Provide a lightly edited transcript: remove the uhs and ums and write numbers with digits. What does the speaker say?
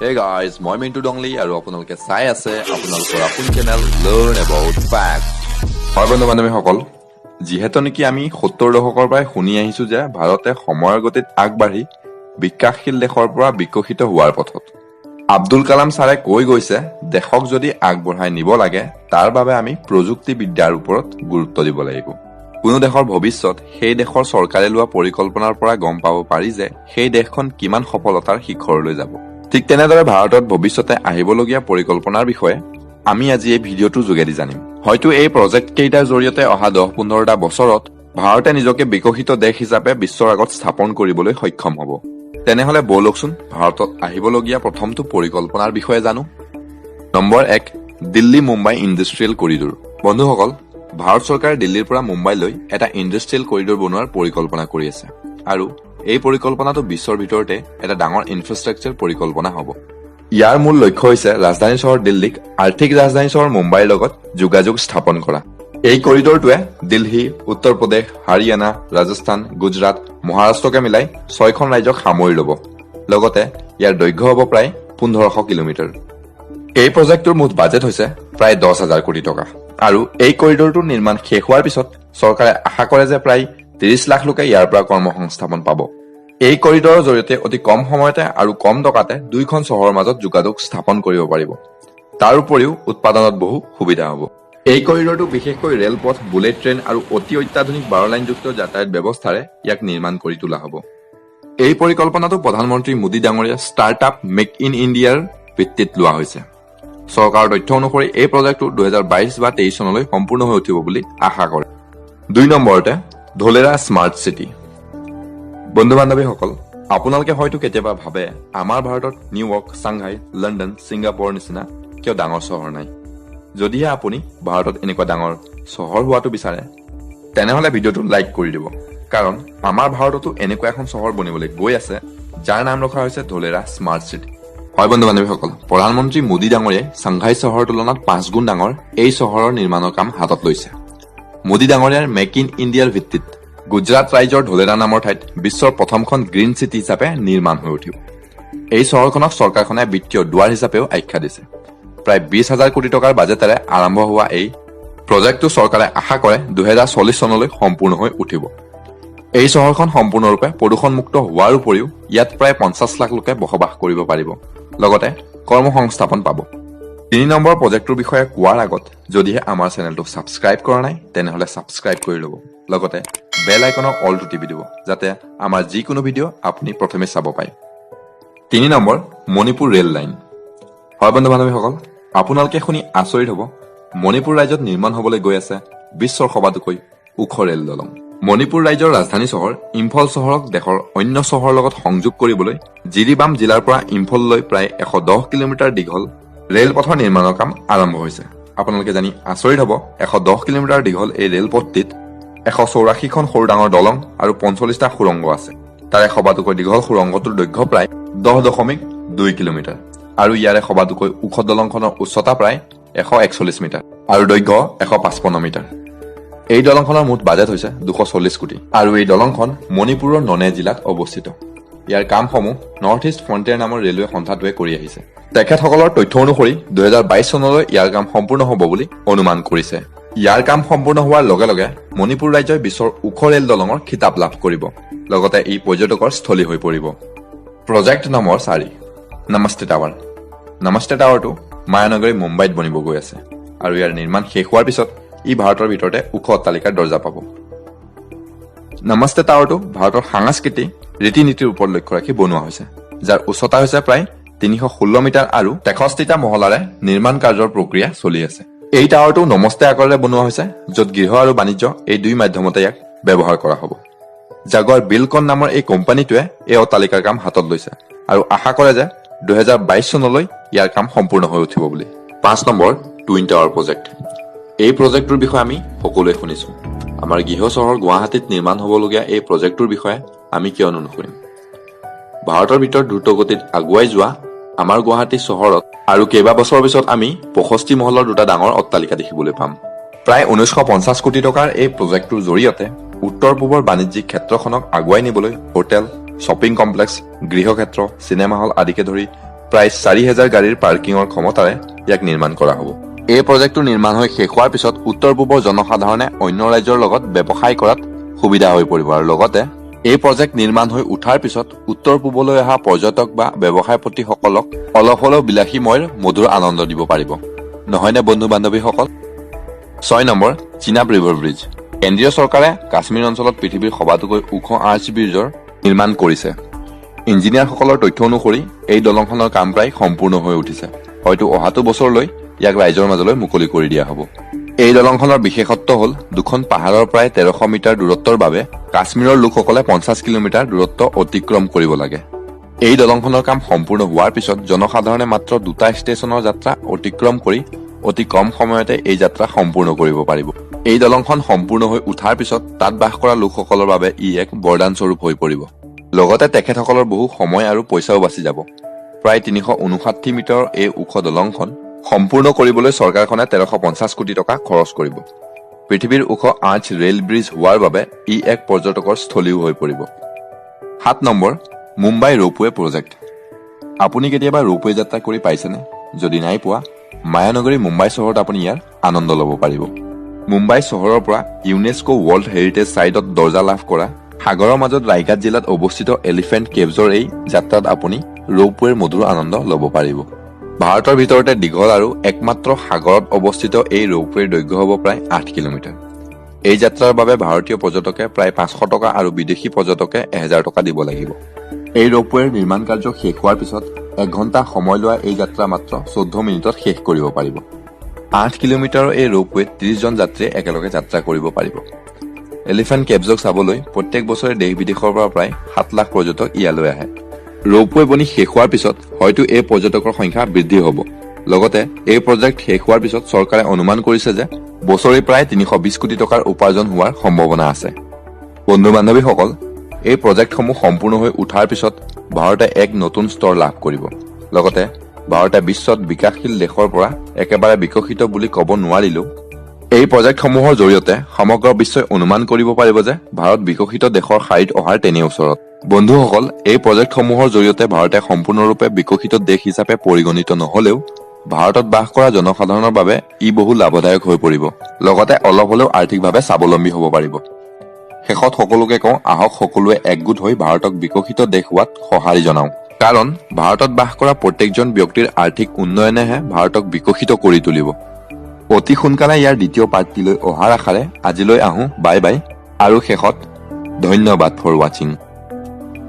Hey guys, মই মিণ্টু ডংলি আৰু আপোনালোকে চাই আছে আপোনালোকৰ আপোন চেনেল লাৰ্ণ এবাউট ফেক্ট। হয় বন্ধু বান্ধৱীসকল, যিহেতু নেকি আমি 70 দশকৰ পৰাই শুনি আহিছো যে ভাৰতে সময়ৰ গতিত আগবাঢ়ি বিকাশশীল দেশৰ পৰা বিকশিত হোৱাৰ পথত। আব্দুল কালাম ছাৰে কৈ গৈছে, দেশক যদি আগবঢ়াই নিব লাগে, তাৰ বাবে আমি প্ৰযুক্তিবিদ্যাৰ ওপৰত গুৰুত্ব দিব লাগিব। কোনো দেশৰ ভৱিষ্যত সেই দেশৰ চৰকাৰে লোৱা পৰিকল্পনাৰ পৰা গম পাব পাৰি যে সেই দেশখন কিমান সফলতাৰ শিখৰলৈ যাব। ঠিক তেনেদৰে ভাৰতত ভৱিষ্যতে আহিবলগীয়া পৰিকল্পনাৰ বিষয়ে আমি আজি এই ভিডিঅ'টোৰ যোগেদি জানিম। হয়তো এই প্ৰজেক্ট কেইটাৰ জৰিয়তে অহা 10-15টা বছৰত ভাৰতে নিজকে বিকশিত দেশ হিচাপে বিশ্বৰ আগত স্থাপন কৰিবলৈ সক্ষম হ'ব। তেনেহলে ব'লকচোন, ভাৰতত আহিবলগীয়া প্ৰথমটো পৰিকল্পনাৰ বিষয়ে জানো। Number 1, Delhi Mumbai industrial corridor. বন্ধুসকল, ভাৰত চৰকাৰে দিল্লীৰ পৰা মুম্বাইলৈ এটা ইণ্ডাষ্ট্ৰিয়েল কৰিডৰ বনোৱাৰ পৰিকল্পনা কৰি আছে আৰু এই পৰিকল্পনাটো বিশ্বৰ ভিতৰতে এটা ডাঙৰ ইনফ্ৰাষ্ট্ৰাকচাৰ পৰিকল্পনা হ'ব। ইয়াৰ মূল লক্ষ্য হৈছে ৰাজধানী চহৰ দিল্লীক আৰ্থিক ৰাজধানী চহৰ মুম্বাইৰ লগত যোগাযোগ স্থাপন কৰা। এই কৰিডৰটোৱে দিল্লী, উত্তৰ প্ৰদেশ, হাৰিয়ানা, ৰাজস্থান, গুজৰাট, মহাৰাষ্ট্ৰকে মিলাই ছয়খন ৰাজ্যক সামৰি ল'ব। লগতে ইয়াৰ দৈৰ্ঘ্য হ'ব প্ৰায় 1500 কিলোমিটাৰ। এই প্ৰজেক্টটোৰ মুঠ বাজেট হৈছে প্ৰায় 10,000 কোটি টকা আৰু এই কৰিডৰটোৰ নিৰ্মাণ শেষ হোৱাৰ পিছত চৰকাৰে আশা কৰে যে প্ৰায় 30 লাখ লোকে ইয়াৰ পৰা কৰ্মসংস্থাপন পাব। এই কৰিডৰৰ জৰিয়তে অতি কম সময়তে আৰু কম টকাতে দুইখন চহৰৰ মাজত যোগাযোগ স্থাপন কৰিব পাৰিব। তাৰ উপৰিও উৎপাদনত বহু সুবিধা হ'ব। এই কৰিডৰটো বিশেষকৈ ৰেলপথ, বুলেট ট্ৰেইন আৰু অতি অত্যাধুনিক 12 লাইনযুক্ত যাতায়াত ব্যৱস্থাৰে ইয়াক নিৰ্মাণ কৰি তোলা হ'ব। এই পৰিকল্পনাটো প্ৰধানমন্ত্ৰী মোদী ডাঙৰীয়া ষ্টাৰ্ট আপ মেক ইন ইণ্ডিয়াৰ ভিত্তিত লোৱা হৈছে। চৰকাৰৰ তথ্য অনুসৰি এই প্ৰজেক্টটো 2022 বা 23 চনলৈ সম্পূৰ্ণ হৈ উঠিব বুলি আশা কৰে। 2 নম্বৰতে ধলেৰা স্মাৰ্ট চিটি। বন্ধু বান্ধৱীসকল, আপোনালোকে হয়তো কেতিয়াবা ভাবে, আমাৰ ভাৰতত নিউয়ৰ্ক, চাংহাই, লণ্ডন, ছিংগাপুৰৰ নিচিনা কিয় ডাঙৰ চহৰ নাই? যদিহে আপুনি ভাৰতত এনেকুৱা ডাঙৰ চহৰ হোৱাটো বিচাৰে, তেনেহলে ভিডিঅ'টো লাইক কৰি দিব। কাৰণ আমাৰ ভাৰততো এনেকুৱা এখন চহৰ বনিবলৈ গৈ আছে, যাৰ নাম ৰখা হৈছে ধলেৰা স্মাৰ্ট চিটি। হয় বন্ধু বান্ধৱীসকল, প্ৰধানমন্ত্ৰী মোদী ডাঙৰীয়াই চাংঘাই চহৰৰ তুলনাত 5 গুণ ডাঙৰ এই চহৰৰ নিৰ্মাণৰ কাম হাতত লৈছে। মোদী ডাঙৰীয়াৰ মেক ইন ইণ্ডিয়াৰ ভিত্তিত গুজৰাট ৰাজ্যৰ ধলেৰা নামৰ ঠাইত বিশ্বৰ প্ৰথমখন গ্ৰীণ চিটি হিচাপে নিৰ্মাণ হৈ উঠিব। এই চহৰখনক চৰকাৰখনে বিত্তীয় দুৱাৰ হিচাপেও আখ্যা দিছে। প্ৰায় 20,000 কোটি টকাৰ বাজেটেৰে আৰম্ভ হোৱা এই প্ৰজেক্টটো চৰকাৰে আশা কৰে 2040 চনলৈ সম্পূৰ্ণ হৈ উঠিব। এই চহৰখন সম্পূৰ্ণৰূপে প্ৰদূষণমুক্ত হোৱাৰ উপৰিও ইয়াত প্ৰায় 50 লাখ লোকে বসবাস কৰিব পাৰিব, লগতে কৰ্মসংস্থাপন পাব। 3 নম্বৰ প্ৰজেক্টটোৰ বিষয়ে কোৱাৰ আগত যদিহে আমাৰ চেনেলটো ছাবস্ক্ৰাইব কৰা নাই, তেনেহলে ছাবস্ক্ৰাইব কৰি ল'ব, লগতে বেল আইকনৰ অলটো টিপি দিব, যাতে আমাৰ যিকোনো ভিডিঅ' আপুনি প্ৰথমে চাব পাৰে। 3 নম্বৰ, মণিপুৰ ৰেল লাইন। হয় বন্ধু বান্ধৱীসকল, আপোনালোকে শুনি আচৰিত হ'ব, মণিপুৰ ৰাজ্যত নিৰ্মাণ হ'বলৈ গৈ আছে বিশ্বৰ সবাতোকৈ ওখ ৰেল দলং। মণিপুৰ ৰাজ্যৰ ৰাজধানী চহৰ ইম্ফল চহৰক দেশৰ অন্য চহৰৰ লগত সংযোগ কৰিবলৈ জিৰিবাম জিলাৰ পৰা ইম্ফললৈ প্ৰায় 110 কিলোমিটাৰ দীঘল ৰেলপথৰ নিৰ্মাণৰ কাম আৰম্ভ হৈছে। আপোনালোকে জানি আচৰিত হ'ব, 110 কিলোমিটাৰ দীঘল এই ৰেলপথটিত 184খন সৰু ডাঙৰ দলং আৰু 45টা সুৰংগ আছে। তাৰে সবাতোকৈ দীঘল সুৰংগটোৰ দৈৰ্ঘ্য প্ৰায় 10.2 কিলোমিটাৰ আৰু ইয়াৰে সবাতোকৈ ওখ দলংখনৰ উচ্চতা প্ৰায় 141 মিটাৰ আৰু দৈৰ্ঘ্য 155 মিটাৰ। এই দলংখনৰ মুঠ বাজেট হৈছে 240 কোটি আৰু এই দলংখন মণিপুৰৰ ননে জিলাত অৱস্থিত। ইয়াৰ কামসমূহ নৰ্থ ইষ্ট ফ্ৰণ্টিয়াৰ নামৰ ৰেলৱে সন্থাটোৱে কৰি আহিছে। তেখেতসকলৰ তথ্য অনুসৰি 2022 চনলৈ ইয়াৰ কাম সম্পূৰ্ণ হ'ব বুলি অনুমান কৰিছে। ইয়াৰ কাম সম্পূৰ্ণ হোৱাৰ লগে লগে মণিপুৰ ৰাজ্যই বিশ্বৰ ওখ ৰেল দলঙৰ খিতাপ লাভ কৰিব, লগতে ই পৰ্যটকৰ স্থলী হৈ পৰিব। Project number 4, Namaste tower. Namaste টাৱাৰটো মায়ানগৰী মুম্বাইত বনিব গৈ আছে আৰু ইয়াৰ নিৰ্মাণ শেষ হোৱাৰ পিছত ই ভাৰতৰ ভিতৰতে ওখ অট্টালিকাৰ দৰ্জা পাব। নমস্তে টাৱাৰটো ভাৰতৰ সাংস্কৃতিক ৰীতি নীতিৰ ওপৰত লক্ষ্য ৰাখি বনোৱা হৈছে, যাৰ উচ্চতা হৈছে প্ৰায় 316 মিটাৰ আৰু 63টা মহলাৰে নিৰ্মাণ কাৰ্যৰ প্ৰক্ৰিয়া চলি আছে। এই টাৱাৰটো নমস্তে আকাৰেৰে বনোৱা হৈছে, য'ত গৃহ আৰু বাণিজ্য এই দুই মাধ্যমতে ইয়াক ব্যৱহাৰ কৰা হ'ব। জাগুৱাৰ বিল্ডকন নামৰ এই কোম্পানীটোৱে এই অট্টালিকাৰ কাম হাতত লৈছে আৰু আশা কৰে যে 2022 চনলৈ ইয়াৰ কাম সম্পূৰ্ণ হৈ উঠিব বুলি। 5 নম্বৰ, টুইন টাৱাৰ প্ৰজেক্ট। এই প্ৰজেক্টটোৰ বিষয়ে আমি সকলোৱে শুনিছো। আমাৰ গৃহ চহৰ গুৱাহাটীত নিৰ্মাণ হ'বলগীয়া এই প্ৰজেক্টটোৰ বিষয়ে আমি কিয় নুশুনিম? ভাৰতৰ ভিতৰত দ্ৰুতগতিত আগুৱাই যোৱা আমাৰ গুৱাহাটী চহৰত আৰু কেইবাবছৰৰ পিছত আমি 65 মহলৰ দুটা ডাঙৰ অট্টালিকা দেখিবলৈ পাম। প্ৰায় 1950 কোটি টকাৰ এই প্ৰজেক্টটোৰ জৰিয়তে উত্তৰ পূবৰ বাণিজ্যিক ক্ষেত্ৰখনক আগুৱাই নিবলৈ হোটেল, শ্বপিং কমপ্লেক্স, গৃহক্ষেত্ৰ, চিনেমা হল আদিকে ধৰি প্ৰায় 4000 গাড়ীৰ পাৰ্কিঙৰ ক্ষমতাৰে ইয়াক নিৰ্মাণ কৰা হ'ব। এই প্ৰজেক্টটো নিৰ্মাণ হৈ শেষ হোৱাৰ পিছত উত্তৰ পূবৰ জনসাধাৰণে অন্য ৰাজ্যৰ লগত ব্যৱসায় কৰাত সুবিধা হৈ পৰিব আৰু লগতে এই প্ৰজেক্ট নিৰ্মাণ হৈ উঠাৰ পিছত উত্তৰ পূবলৈ অহা পৰ্যটক বা ব্যৱসায়পতিসকলক অলপ হ'লেও বিলাসীময়ৰ মধুৰ আনন্দ দিব পাৰিব, নহয়নে বন্ধু বান্ধৱীসকল? 6 নম্বৰ, চিনাব ৰিভাৰ ব্ৰিজ। কেন্দ্ৰীয় চৰকাৰে কাশ্মীৰ অঞ্চলত পৃথিৱীৰ সবাতোকৈ ওখ আৰ্চ ব্ৰিজৰ নিৰ্মাণ কৰিছে। ইঞ্জিনিয়াৰসকলৰ তথ্য অনুসৰি এই দলংখনৰ কাম প্ৰায় সম্পূৰ্ণ হৈ উঠিছে। হয়তো অহাটো বছৰলৈ ইয়াক ৰাইজৰ মাজলৈ মুকলি কৰি দিয়া হ'ব। এই দলংখনৰ বিশেষত্ব হ'ল দুখন পাহাৰৰ প্ৰায় 1300 মিটাৰ দূৰত্বৰ বাবে কাশ্মীৰৰ লোকসকলে 50 কিলোমিটাৰ দূৰত্ব অতিক্ৰম কৰিব লাগে। এই দলংখনৰ কাম সম্পূৰ্ণ হোৱাৰ পিছত জনসাধাৰণে মাত্ৰ দুটা ষ্টেচনৰ যাত্ৰা অতিক্ৰম কৰি অতি কম সময়তে এই যাত্ৰা সম্পূৰ্ণ কৰিব পাৰিব। এই দলংখন সম্পূৰ্ণ হৈ উঠাৰ পিছত তাত বাস কৰা লোকসকলৰ বাবে ই এক বৰদান স্বৰূপ হৈ পৰিব। লগতে তেখেতসকলৰ বহু সময় আৰু পইচাও বাচি যাব। প্ৰায় 359 মিটাৰৰ এই ওখ দলংখন সম্পূৰ্ণ কৰিবলৈ চৰকাৰখনে 1350 কোটি টকা খৰচ কৰিব। পৃথিৱীৰ ওখ আৰ্চ ৰেল ব্ৰিজ হোৱাৰ বাবে ই এক পৰ্যটকৰ স্থলীও হৈ পৰিব। 7 নম্বৰ, মুম্বাই ৰোপৱে প্ৰজেক্ট। আপুনি কেতিয়াবা ৰোপৱে যাত্ৰা কৰি পাইছেনে? যদি নাই পোৱা, মায়ানগৰী মুম্বাই চহৰত আপুনি ইয়াৰ আনন্দ ল'ব পাৰিব। মুম্বাই চহৰৰ পৰা ইউনেস্কো ৱৰ্ল্ড হেৰিটেজ চাইটত দৰ্জা লাভ কৰা, সাগৰৰ মাজত ৰায়গাড জিলাত অৱস্থিত এলিফেণ্ট কেভছৰ এই যাত্ৰাত আপুনি ৰোপৱেৰ মধুৰ আনন্দ ল'ব পাৰিব। ভাৰতৰ ভিতৰতে দীঘল আৰু একমাত্ৰ সাগৰত অৱস্থিত এই ৰোপৱেৰ দৈৰ্ঘ্য হ'ব প্ৰায় 8 কিলোমিটাৰ। এই যাত্ৰাৰ বাবে ভাৰতীয় পৰ্যটকে প্ৰায় 500 টকা আৰু বিদেশী পৰ্যটকে 1000 টকা দিব লাগিব। এই ৰোপৱেৰ নিৰ্মাণ কাৰ্য শেষ হোৱাৰ পিছত এক ঘণ্টা সময় লোৱা এই যাত্ৰা মাত্ৰ 14 মিনিটত শেষ কৰিব পাৰিব। 8 কিলোমিটাৰৰ এই ৰোপৱেত 30 জন যাত্ৰীয়ে একেলগে যাত্ৰা কৰিব পাৰিব। এলিফেণ্ট কেভছক চাবলৈ প্ৰত্যেক বছৰে দেশ বিদেশৰ পৰা প্ৰায় 7 লাখ পৰ্যটক ইয়ালৈ আহে। ৰোপৱে বনি শেষ হোৱাৰ পিছত হয়তো এই পৰ্যটকৰ সংখ্যা বৃদ্ধি হ'ব। লগতে এই প্ৰজেক্ট শেষ হোৱাৰ পিছত চৰকাৰে অনুমান কৰিছে যে বছৰি প্ৰায় 320 কোটি টকাৰ উপাৰ্জন হোৱাৰ সম্ভাৱনা আছে। বন্ধু বান্ধৱীসকল, এই প্ৰজেক্টসমূহ সম্পূৰ্ণ হৈ উঠাৰ পিছত ভাৰতে এক নতুন স্তৰ লাভ কৰিব। লগতে ভাৰতে বিশ্বত বিকাশশীল দেশৰ পৰা একেবাৰে বিকশিত বুলি ক'ব নোৱাৰিলেও এই প্ৰজেক্টসমূহৰ জৰিয়তে সমগ্ৰ বিশ্বই অনুমান কৰিব পাৰিব যে ভাৰত বিকশিত দেশৰ শাৰীত অহাৰ তেনেই ওচৰত। বন্ধুসকল, এই প্ৰজেক্টসমূহৰ জৰিয়তে ভাৰতে সম্পূৰ্ণৰূপে বিকশিত দেশ হিচাপে পৰিগণিত নহলেও ভাৰতত বাস কৰা জনসাধাৰণৰ বাবে ই বহু লাভদায়ক হৈ পৰিব। লগতে অলপ হলেও আৰ্থিকভাৱে স্বাৱলম্বী হ'ব পাৰিব। শেষত সকলোকে কওঁ, আহক সকলোৱে একগোট হৈ ভাৰতক বিকশিত দেশ হোৱাত সঁহাৰি জনাওঁ। কাৰণ ভাৰতত বাস কৰা প্ৰত্যেকজন ব্যক্তিৰ আৰ্থিক উন্নয়নেহে ভাৰতক বিকশিত কৰি তুলিব। অতি সোনকালে ইয়াৰ দ্বিতীয় পাৰ্টটিলৈ অহাৰ আশাৰে আজিলৈ আহোঁ। বাই বাই আৰু শেষত ধন্যবাদ ফৰ ৱাচিং।